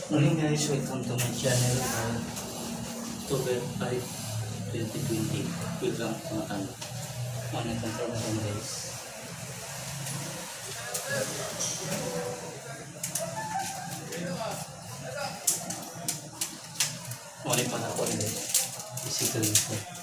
Morning guys, welcome to my channel. October 5, 2020. Welcome to Matan. Ano itong trabaho, guys? Wala pa na ako, guys. Bicycle na ko.